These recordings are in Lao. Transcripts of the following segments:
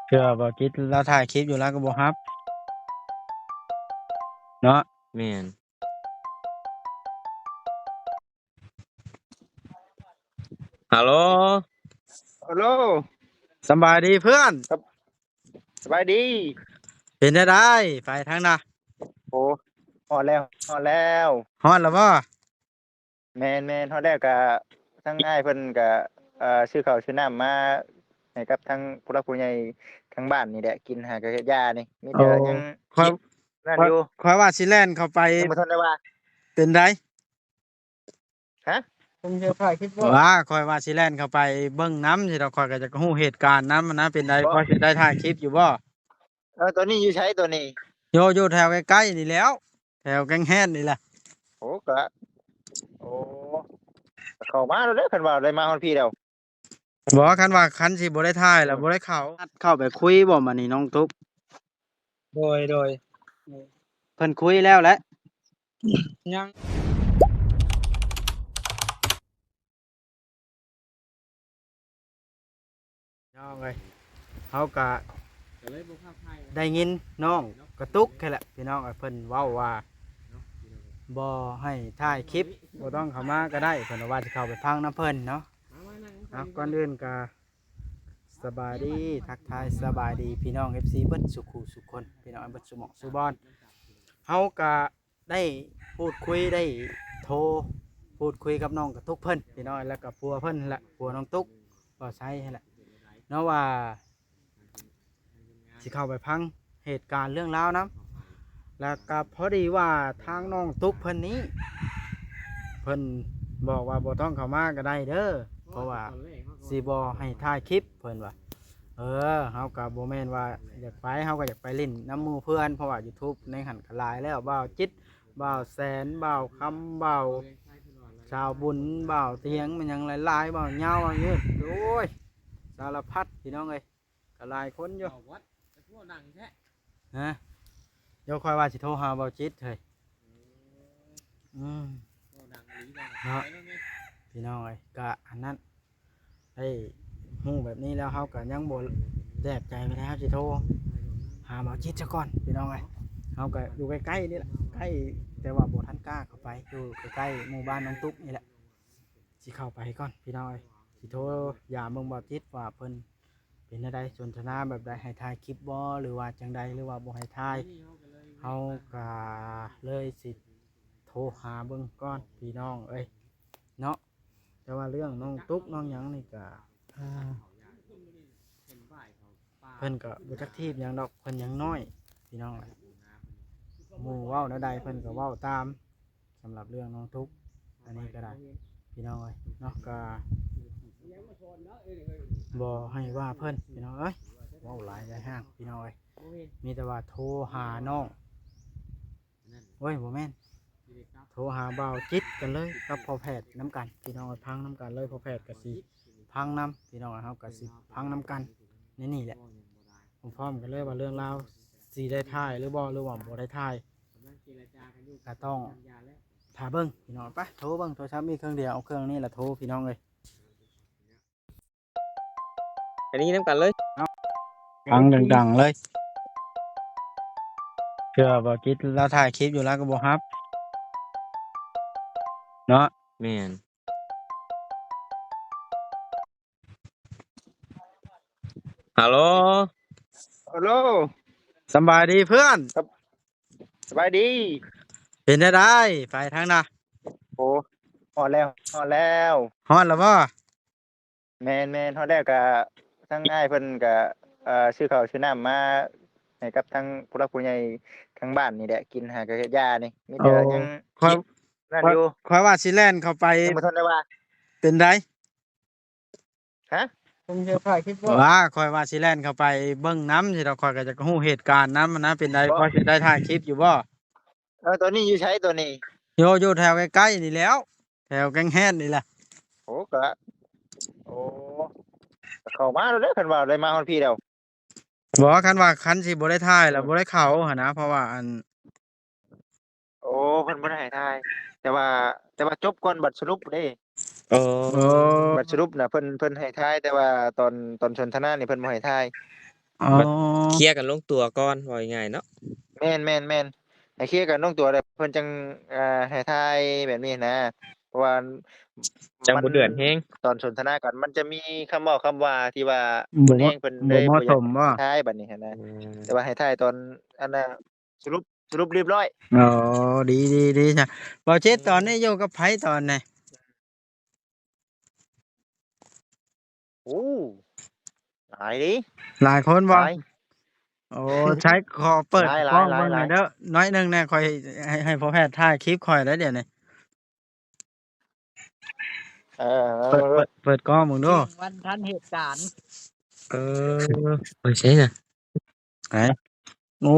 ເທື່ອບໍ່ຈິດລາວຖ່າຍຄລິບຢູ່ ລາວກໍບໍ່ຮັບເນາະ. ແມ່ນ. ຮັລໂຫຼ ຮັລໂຫຼ ສຳບາຍດີເພື່ອນ. ສະບາຍດີ. ເປັນແນວໃດໄປທາງນະ? ໂອ້ ຮອດແລ້ວ ຮອດແລ້ວ. ຮອດແລ້ວບໍ່? ແມ່ນໆ ຮອດແລ້ວ. ກະທາງອ້າຍເພິ່ນກະ ເອີ ຊື້ເຂົ້າຊື້ນ້ຳມາໃຫ້ກັບທາງຜູ້ຫຼັກຜູ້ໃຫຍ່ທາງບ້ານນີ້ແຫຼະ ກິນຫາກະຢານີ້ ມີແຕ່ ໂອ້ ຍັງ ຂ້ອຍ ນັ້ນຢູ່ ຂ້ອຍວ່າຊິແລ່ນເຂົ້າໄປ ຍັງບໍ່ທັນໄດ້ວ່າ. ເປັນໃດ? ຮະ? ເພິ່ນຈະຖ່າຍຄລິບບໍ່? ວ່າ ຂ້ອຍວ່າຊິແລ່ນເຂົ້າໄປເບິ່ງນຳຊິດອກ ຂ້ອຍກໍຢາກຮູ້ເຫດການນຳນະ. ເປັນໃດ? ບໍ່ ພໍຊິໄດ້ຖ່າຍຄລິບຢູ່ບໍ່? ເອີ ຕອນນີ້ຢູ່ໃສຕອນນີ້? ຢູ່ ຢູ່ແຖວໃກ້ໆນີ້ແຫຼ້ວ ແຖວແກ້ງແຮດນີ້ແຫຼະ. ໂອ້ ກະ ໂອ້ ເຂົ້າມາແລ້ວເດີ ຄັນວ່າໄດ້ມາຮອດພີ້ແລ້ວ. ບໍ່ ຄັນວ່າ ຄັນຊິບໍ່ໄດ້ຖ່າຍແລ້ວ ອືມ ບໍ່ໄດ້ເຂົ້າ ເຂົ້າໄປຄຸຍບໍ່ ມານີ້ນ້ອງຕຸກ? ໂດຍ ໂດຍ ເພິ່ນຄຸຍແລ້ວແຫຼະ ຍັງ. ພີ່ນ້ອງເອີຍ ເຮົາກະໄດ້ຍິນນ້ອງກະຕຸກຫັ້ນແຫຼະ ພີ່ນ້ອງເອີຍ ເພິ່ນເວົ້າວ່າບໍ່ໃຫ້ຖ່າຍຄລິບ ບໍ່ຕ້ອງເຂົ້າມາກໍໄດ້ ເພິ່ນວ່າຊິເຂົ້າໄປຟັງນຳເພິ່ນເນາະ. ເອົາ ກ່ອນອື່ນກະສະບາຍດີ ທັກທາຍສະບາຍດີພີ່ນ້ອງເອັຟຊີເບິດສູ່ຄູ່ສູ່ຄົນ ພີ່ນ້ອງເບິດສູ່ໝ່ອງສູ່ບ່ອນ. ເຮົາກະ ໄດ້ພູດຄຸຍ ໄດ້ໂທພູດຄຸຍກັບນ້ອງກະຕຸກເພິ່ນ ພີ່ນ້ອງ ແລ້ວກະຜົວເພິ່ນແຫຼະ ຜົວນ້ອງຕຸກ ບ່າວໄຊຫັ້ນແຫຼະເນາະ ວ່າຊິເຂົ້າໄປຟັງເຫດການເລື່ອງລາວນຳ. ແລ້ວກະພໍດີວ່າທາງນ້ອງຕຸກເພິ່ນນີ້ ເພິ່ນບອກວ່າບໍ່ຕ້ອງເຂົ້າມາກະໄດ້ເດີ ເພາະວ່າຊິບໍ່ໃຫ້ຖ່າຍຄລິບ ເພິ່ນວ່າ. ເອີ ເຮົາກະບໍ່ແມ່ນວ່າຢາກໄປ ເຮົາກະຢາກໄປຫຼິ້ນນຳໝູ່ເພື່ອນ ເພາະວ່າຢູທູບໃນຫັ້ນກະຫຼາຍແລ້ວ ບ່າວຈິດ ບ່າວແສນ ບ່າວຄຳ ບ່າວຊາວບຸນ ບ່າວທຽງ ແມ່ນຫຍັງຫຼາຍໆ ບ່າວຍາວ ບ່າວຍືດ ໂອ້ຍ ສາລະພັດ ພີ່ນ້ອງເອີຍ ກະຫຼາຍຄົນຢູ່. ຮະ ດຽວຂ້ອຍວ່າຊິໂທຫາບ່າວຈິດເຮີ້ຍ. ອືມ ເນາະ ພີ່ນ້ອງເອີຍ ກະອັນນັ້ນ ໄດ້ຮູ້ແບບນີ້ແລ້ວ ເຮົາກະຍັງບໍ່ແຍກໃຈປານໃດ ເຮົາຊິໂທຫາບ່າວຈິດຊະກ່ອນ ພີ່ນ້ອງເອີຍ. ເຮົາກະຢູ່ໃກ້ໆນີ້ແຫຼະ ໃກ້ ແຕ່ວ່າບໍ່ທັນກ້າເຂົ້າໄປ ຢູ່ໃກ້ໆໝູ່ບ້ານນ້ອງຕຸກນີ້ແຫຼະ ຊິເຂົ້າໄປກ່ອນ ພີ່ນ້ອງເອີຍ ຊິໂທຢາມເບິ່ງບ່າວຈິດວ່າເພິ່ນ ເປັນແນວໃດ ສົນທະນາແບບໃດ ໃຫ້ຖ່າຍຄລິບບໍ່ ຫຼືວ່າຈັ່ງໃດ ຫຼືວ່າບໍ່ໃຫ້ຖ່າຍ. ເຮົາກະເລີຍຊິໂທຫາເບິ່ງກ່ອນ ພີ່ນ້ອງເອີຍເນາະ. ແຕ່ວ່າເລື່ອງນ້ອງຕຸກນ້ອງຫຍັງນີ້ກະ ເພິ່ນກະບໍ່ຈັກທີບຫຍັງດອກ ເພິ່ນຍັງນ້ອຍ ພີ່ນ້ອງເອີຍ ໝູ່ເວົ້າແນວໃດເພິ່ນກະເວົ້າຕາມ. ສຳລັບເລື່ອງນ້ອງຕຸກ ອັນນີ້ກໍໄດ້ ພີ່ນ້ອງເອີຍເນາະ ກໍບໍ່ໃຫ້ວ່າເພິ່ນ ພີ່ນ້ອງເອີຍ ເວົ້າຫຼາຍຫຼາຍຮ່າງ ພີ່ນ້ອງເອີຍ ມີແຕ່ວ່າໂທຫານ້ອງ ໂອ້ຍ ບໍ່ແມ່ນ ໂທຫາບ່າວຈິດກັນເລີຍ ກັບພໍ່ແພດນຳກັນ ພີ່ນ້ອງເອີຍ ຟັງນຳກັນເລີຍ ພໍ່ແພດກໍຊິຟັງນຳ ພີ່ນ້ອງເອີຍ ເຮົາກໍຊິຟັງນຳກັນໃນນີ້ແຫຼະ ພ້ອມໆກັນເລີຍວ່າເລື່ອງລາວຊິໄດ້ຖ່າຍຫຼືບໍ່ ຫຼືວ່າບໍ່ໄດ້ຖ່າຍ ກໍຕ້ອງຖ້າເບິ່ງ ພີ່ນ້ອງ ໄປໂທເບິ່ງ ໂທລະສັບມີເຄື່ອງດຽວ ເອົາເຄື່ອງນີ້ລະໂທ ພີ່ນ້ອງເອີຍ ອັນນີ້ນຳກັນເລີຍ ເອົາ ຟັງດັງໆເລີຍ ເທື່ອບໍ່ຈິດລາວຖ່າຍຄລິບຢູ່ ລາວກໍບໍ່ຮັບເນາະ ແມ່ນ. ຮັລໂຫຼ ຮັລໂຫຼ ສຳບາຍດີເພື່ອນ ສະ ສະບາຍດີ ເປັນແນວໃດໄປທາງນະ ໂອ້ ຮອດແລ້ວ ຮອດແລ້ວ ຮອດແລ້ວບໍ່? ແມ່ນໆ ຮອດແລ້ວ ກະທາງອ້າຍເພິ່ນກະ ເອີ ຊື້ເຂົ້າຊື້ນ້ຳມາໃຫ້ກັບທາງຜູ້ຫຼັກຜູ້ໃຫຍ່ທາງບ້ານນີ້ແຫຼະ ກິນຫາກະຢານີ້ ມີແຕ່ ໂອ້ ຍັງ ຂ້ອຍ ນັ້ນຢູ່ ຂ້ອຍວ່າຊິແລ່ນເຂົ້າໄປ ຍັງບໍ່ທັນໄດ້ວ່າ ເປັນໃດ? ຮະ? ເພິ່ນຈະຖ່າຍຄລິບບໍ່? ວ່າ ຂ້ອຍວ່າຊິແລ່ນເຂົ້າໄປເບິ່ງນຳຊິດອກ ຂ້ອຍກໍຢາກຮູ້ເຫດການນຳນະ ເປັນໃດ? ບໍ່ ພໍຊິໄດ້ຖ່າຍຄລິບຢູ່ບໍ່? ເອີ ຕອນນີ້ຢູ່ໃສຕອນນີ້? ຢູ່ ຢູ່ແຖວໃກ້ໆນີ້ແຫຼ້ວ ແຖວແກ້ງແຮດນີ້ແຫຼະ. ໂອ້ ກະ ໂອ້ ກະເຂົ້າມາໂລດແຫຼະ ຄັນວ່າໄດ້ມາຮອດພີ້ແລ້ວ. ບໍ່ ຄັນວ່າ ຄັນຊິບໍ່ໄດ້ຖ່າຍແລ້ວ ອືມ ບໍ່ໄດ້ເຂົ້າຫັ້ນນະ ເພາະວ່າອັນ ໂອ້ ເພິ່ນບໍ່ໄດ້ໃຫ້ຖ່າຍ ແຕ່ວ່າ ແຕ່ວ່າຈົບກ່ອນບັດສະຫຼຸບເດ້. ໂອ້ ໂອ້ ບັດສະຫຼຸບນະ ເພິ່ນ ເພິ່ນໃຫ້ຖ່າຍ ແຕ່ວ່າຕອນ ຕອນສົນທະນານີ້ເພິ່ນບໍ່ໃຫ້ຖ່າຍ. ອໍ ບັດເຄຍກັນລົງຕົວກ່ອນ ເວົ້າງ່າຍໆເນາະ. ແມ່ນໆໆ ໃຫ້ເຄຍກັນລົງຕົວແລ້ວເພິ່ນຈັ່ງ ອ່າ ໃຫ້ຖ່າຍແບບນີ້ນະ ເພາະວ່າມັນບໍ່ເດືອດແຮງ ຕອນສົນທະນາກັນມັນຈະມີຄຳເວົ້າຄຳວ່າທີ່ວ່າ ບໍ່ ແຮງ ເພິ່ນເລີຍບໍ່ເໝາະສົມບໍ່ ບໍ່ຢາກໃຫ້ຖ່າຍບັດນີ້ຫັ້ນນະ. ອືມ ແຕ່ວ່າໃຫ້ຖ່າຍຕອນ ອັນນ່າ ສະຫຼຸບ ສະຫຼຸບລຽບຮ້ອຍ. ອໍ ດີໆໆ ຊະ. ເບົາຈິດ ອືມ ຕອນນີ້ຢູ່ກັບໃຜຕອນນີ້? ໂອ້ ຫຼາຍເດ້. ຫຼາຍຄົນບໍ່? ຫຼາຍ. ໂອ້ ໃຊ້ຂໍເປີດກ້ອງເບິ່ງໜ່ອຍເດີ້ ໜ້ອຍໜຶ່ງແດ່ ຂ້ອຍໃຫ້ ໃຫ້ພໍ່ແພດຖ່າຍຄລິບຂ້ອຍແລ້ວດຽວນີ້. ເອີ ເປີດ ເປີດ ເປີດກ້ອງເບິ່ງດູ. ຈິງວັນທັນເຫດການ. ເອີ ໄປໃສນະ? ໄປ ໂອ້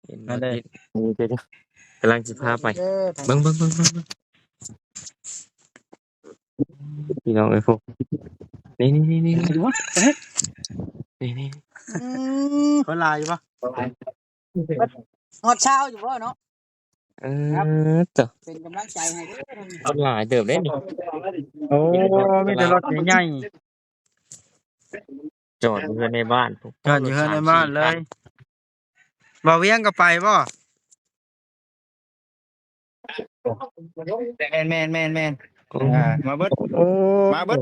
ເຫັນບໍ່ ນັ້ນເດ້ ກຳລັງຊິພາໄປ ເອີ ເບິ່ງໆໆໆ ພີ່ນ້ອງເອີຍ ພວກ ນີ້ໆໆໆ ນີ້ໆ ອືມ ຄົນຫຼາຍຢູ່ບໍ່? ຮອດຊາວຢູ່ບໍ່ເນາະ? ເອີ ເປັນກຳລັງໃຈໃຫ້ເດີ້ ຄົນຫຼາຍເຕີບເດ້ນີ້. ໂອ້ ມີແຕ່ລົດໃຫຍ່ໆ ຈອດຢູ່ເຮືອນໃນບ້ານ ຈອດຢູ່ເຮືອນໃນບ້ານເລີຍ. ບ່າວວຽງກໍໄປບໍ່? ແມ່ນໆໆໆ ໂອ້ ອ່າ ມາເບິດ ໂອ້ ມາເບິດ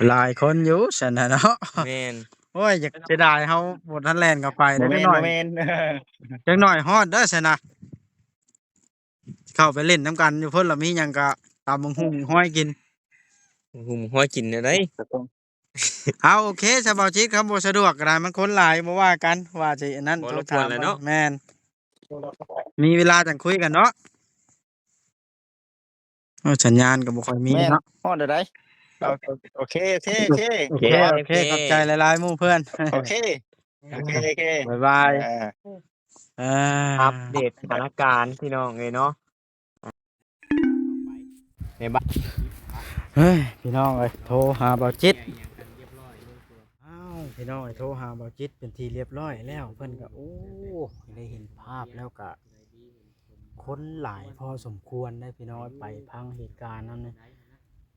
ຫຼາຍຄົນຢູ່ຊັ້ນນະເນາະ. ແມ່ນ ໂອ້ຍ ຢາກເສຍດາຍເຮົາບໍ່ທັນແລ່ນເຂົ້າໄປ. ບໍ່ແມ່ນ ບໍ່ແມ່ນ ຈັກໜ້ອຍຮອດເດີ້ຊັ້ນນະ. ເຂົ້າໄປຫຼິ້ນນຳກັນຢູ່ພຸ້ນ ລະມີຫຍັງກະຕຳບັກຫຸ່ງຫອຍກິນ ຫຸ່ງຫອຍກິນແນວໃດ? ເອົາ ໂອເຄ ສະເບົາຈິດ ຄັນບໍ່ສະດວກກໍໄດ້ ມັນຄົນຫຼາຍ ບໍ່ວ່າກັນ ວ່າຊິອັນນັ້ນ ບໍ່ລົບກວນແລ້ວເນາະ. ແມ່ນ ມີເວລາຈັ່ງຄຸຍກັນເນາະ. ໂອ້ ສັນຍານກໍບໍ່ຄ່ອຍມີເນາະ. ຮອດແລ້ວໃດ? ໂອເຄ ໂອເຄ ໂອເຄ ໂອເຄ ຂອບໃຈຫຼາຍໆ ໝູ່ເພື່ອນ. ໂອເຄ ໂອເຄ ໂອເຄ ບາຍບາຍ. ເອີ ອັບເດດສະຖານະການພີ່ນ້ອງເອີຍເນາະ. ແມ່ບ້ານ ເຮີ້ຍ ພີ່ນ້ອງເອີຍ ໂທຫາເບົາຈິດ. ອ້າວ ພີ່ນ້ອງເອີຍ ໂທຫາເບົາຈິດເປັນທີ່ລຽບຮ້ອຍແລ້ວ ເພິ່ນກໍ ໂອ້ ໄດ້ເຫັນພາບແລ້ວກໍຄົນຫຼາຍພໍສົມຄວນເດ້ພີ່ນ້ອງ ໄປຟັງເຫດການນັ້ນ.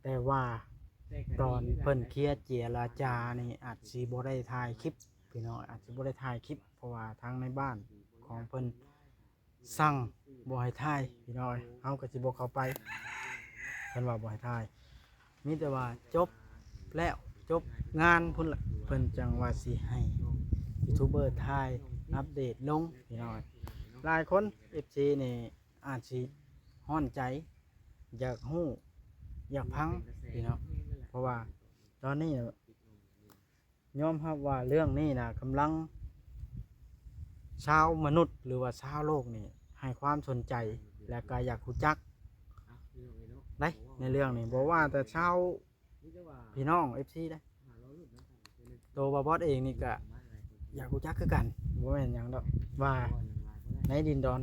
ແຕ່ວ່າຕອນເພິ່ນເຄຍເຈລະຈານີ້ ອາດຊິບໍ່ໄດ້ຖ່າຍຄລິບພີ່ນ້ອງ ອາດຊິບໍ່ໄດ້ຖ່າຍຄລິບ ເພາະວ່າທາງໃນບ້ານຂອງເພິ່ນ ສັ່ງບໍ່ໃຫ້ຖ່າຍພີ່ນ້ອງເອີຍ ເຮົາກໍຊິບໍ່ເຂົ້າໄປ ເພິ່ນວ່າບໍ່ໃຫ້ຖ່າຍ ມີແຕ່ວ່າຈົບແລ້ວ ຈົບງານພຸ້ນລະ ເພິ່ນຈັ່ງວ່າຊິໃຫ້ຢູທູບເບີຖ່າຍອັບເດດລົງພີ່ນ້ອງເອີຍ. ຫຼາຍຄົນ ເອັຟຊີ ນີ້ອາດຊິຮ້ອນໃຈ ຢາກຮູ້ ຢາກຟັງພີ່ນ້ອງ ເພາະວ່າຕອນນີ້ ຍອມຮັບວ່າເລື່ອງນີ້ນະ ກຳລັງຊາວມະນຸດ ຫຼືວ່າຊາວໂລກນີ້ໃຫ້ຄວາມສົນໃຈ ແລະກະຢາກຮູ້ຈັກໄດ໋ ໃນເລື່ອງນີ້ ບໍ່ວ່າແຕ່ຊາວພີ່ນ້ອງ ເອັຟຊີ ໃດ໋ ໂຕບ່າວບອດເອງນີ້ກະຢາກຮູ້ຈັກຄືກັນ ບໍ່ແມ່ນຫຍັງດອກ ວ່າໃນດິນດອນ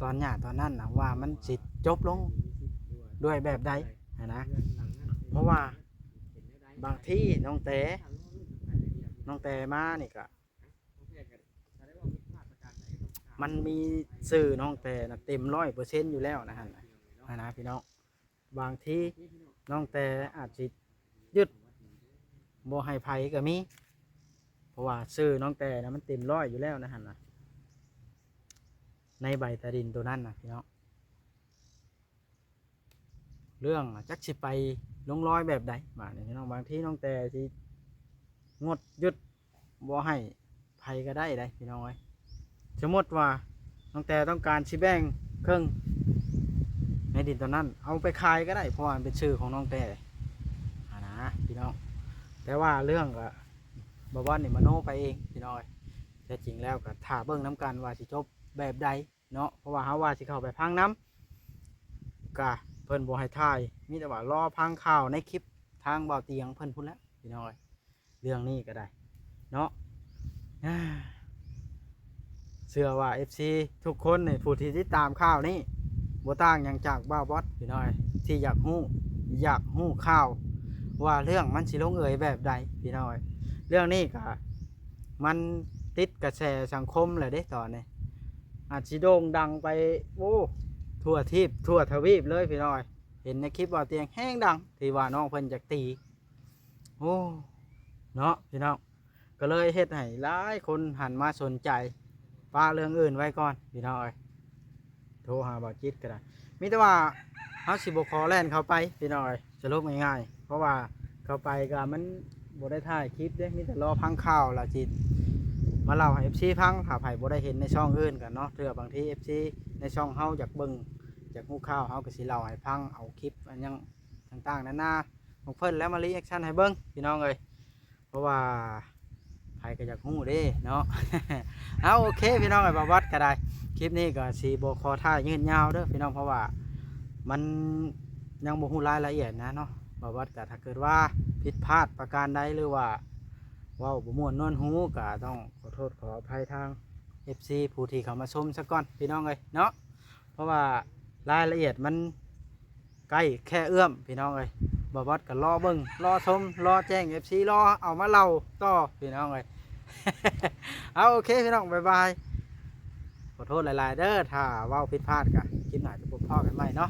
ຕອນຫຍ້າຕອນນັ້ນນະ ວ່າມັນຊິຈົບລົງດ້ວຍແບບໃດຫັ້ນນະ ເພາະວ່າ ບາງທີນ້ອງແຕ ນ້ອງແຕມານີ້ກະ ມັນມີຊື່ນ້ອງແຕນະເຕັມຮ້ອຍເປີເຊັນຢູ່ແລ້ວນະຫັ້ນນະ ຫັ້ນນະພີ່ນ້ອງ ບາງທີນ້ອງແຕອາດຊິຢຸດບໍ່ໃຫ້ໃຜກະມີ ເພາະວ່າຊື່ນ້ອງແຕນະມັນເຕັມຮ້ອຍຢູ່ແລ້ວນະຫັ້ນນະ ໃນໃບຕາດິນໂຕນັ້ນນະພີ່ນ້ອງ. ເລື່ອງນະຈັກຊິໄປລົງລອຍແບບໃດບາດນີ້ພີ່ນ້ອງ ບາງທີນ້ອງແຕຊິງົດຢຸດບໍ່ໃຫ້ໃຜກໍໄດ້ໃດ໋ພີ່ນ້ອງເອີຍ ສົມມຸດວ່ານ້ອງແຕຕ້ອງການຊິແບ່ງເຄິ່ງໃນດິນຕອນນັ້ນ ເອົາໄປຂາຍກໍໄດ້ ເພາະວ່າມັນເປັນຊື່ຂອງນ້ອງແຕຫັ້ນນະພີ່ນ້ອງ ແຕ່ວ່າເລື່ອງກໍບ່າວບອດນີ້ມະໂນໄປເອງພີ່ນ້ອງເອີຍ ແທ້ຈິງແລ້ວກໍຖ້າເບິ່ງນຳກັນວ່າຊິຈົບແບບໃດ ເນາະ ເພາະວ່າເຮົາວ່າຊິເຂົ້າໄປຟັງນຳ ກະເພິ່ນບໍ່ໃຫ້ຖ່າຍ ມີແຕ່ວ່າລໍຟັງຂ່າວໃນຄລິບທາງບ່າວຕຽງເພິ່ນພຸ້ນແຫຼະພີ່ນ້ອງເອີຍ ເລື່ອງນີ້ກໍໄດ້ເນາະ ເຊື່ອວ່າເອັຟຊີທຸກຄົນນີ້ ຜູ້ທີ່ຕິດຕາມຂ່າວນີ້ ບໍ່ຕ່າງຫຍັງຈາກບ່າວບອດພີ່ນ້ອງເອີຍ ທີ່ຢາກຮູ້ ຢາກຮູ້ຂ່າວວ່າເລື່ອງມັນຊິລົງເອີຍແບບໃດພີ່ນ້ອງເອີຍ ເລື່ອງນີ້ກະ ມັນຕິດກະແສສັງຄົມແຫຼະເດ້ຕອນນີ້ ອາດຊິໂດ່ງດັງໄປ ໂອ້ ທົ່ວທີບທົ່ວທະວີບເລີຍພີ່ນ້ອງເອີຍ ເຫັນໃນຄລິບບ່າວຕຽງແຮງດັງ ທີ່ວ່ານ້ອງເພິ່ນຢາກຕີ ໂອ້ ເນາະພີ່ນ້ອງ ກໍເລີຍເຮັດໃຫ້ຫຼາຍຄົນຫັນມາສົນໃຈ ປະເລື່ອງອື່ນໄວ້ກ່ອນພີ່ນ້ອງເອີຍ. ໂທຫາບ່າວຈິດກໍໄດ້ ມີແຕ່ວ່າເຮົາຊິບໍ່ຂໍແລ່ນເຂົ້າໄປພີ່ນ້ອງເອີຍ ສະຫຼຸບງ່າຍໆ ເພາະວ່າເຂົ້າໄປກໍມັນບໍ່ໄດ້ຖ່າຍຄລິບເດ້ ມີແຕ່ລໍຟັງຂ່າວ ແລ້ວຊິມາເລົ່າໃຫ້ເອັຟຊີຟັງ. ຖ້າໃຜບໍ່ໄດ້ເຫັນໃນຊ່ອງອື່ນກໍເນາະ ເທື່ອບາງທີເອັຟຊີໃນຊ່ອງເຮົາຢາກເບິ່ງ ຢາກຮູ້ຂ່າວ ເຮົາກໍຊິເລົ່າໃຫ້ຟັງ ເອົາຄລິບອັນຫຍັງຕ່າງໆນານາຂອງເພິ່ນ ແລ້ວມາຣີແອັກຊັນໃຫ້ເບິ່ງພີ່ນ້ອງເອີຍ ເພາະວ່າໃຜກໍຢາກຮູ້ເດ້ເນາະ. ເອົາ ໂອເຄພີ່ນ້ອງເອີຍ ບ່າວບັດກໍໄດ້ ຄລິບນີ້ກໍຊິບໍ່ຂໍຖ່າຍຍືດຍາວເດີພີ່ນ້ອງ ເພາະວ່າມັນຍັງບໍ່ຮູ້ລາຍລະອຽດນະເນາະ. ບ່າວບັດກໍຖ້າເກີດວ່າຜິດພາດປະການໃດ ຫຼືວ່າເວົ້າບໍ່ມ່ວນນວນຫູ ກໍຕ້ອງຂໍໂທດຂໍອະໄພທາງເອັຟຊີຜູ້ທີ່ເຂົ້າມາຊົມສາກ່ອນພີ່ນ້ອງເອີຍເນາະ ເພາະວ່າລາຍລະອຽດມັນ ໃກ້ແຄ່ເອື້ອມພີ່ນ້ອງເອີຍ. ບ່າວບັດກໍລໍເບິ່ງ ລໍຊົມ ລໍແຈ້ງເອັຟຊີ ລໍເອົາມາເລົ່າຕໍ່ພີ່ນ້ອງເອີຍ. ເອົາ ໂອເຄພີ່ນ້ອງ ບາຍບາຍ ຂໍໂທດຫຼາຍໆເດີ ຖ້າເວົ້າຜິດພາດກໍຄລິບໜ້າຈະພົບພໍ້ກັນໃໝ່ເນາະ.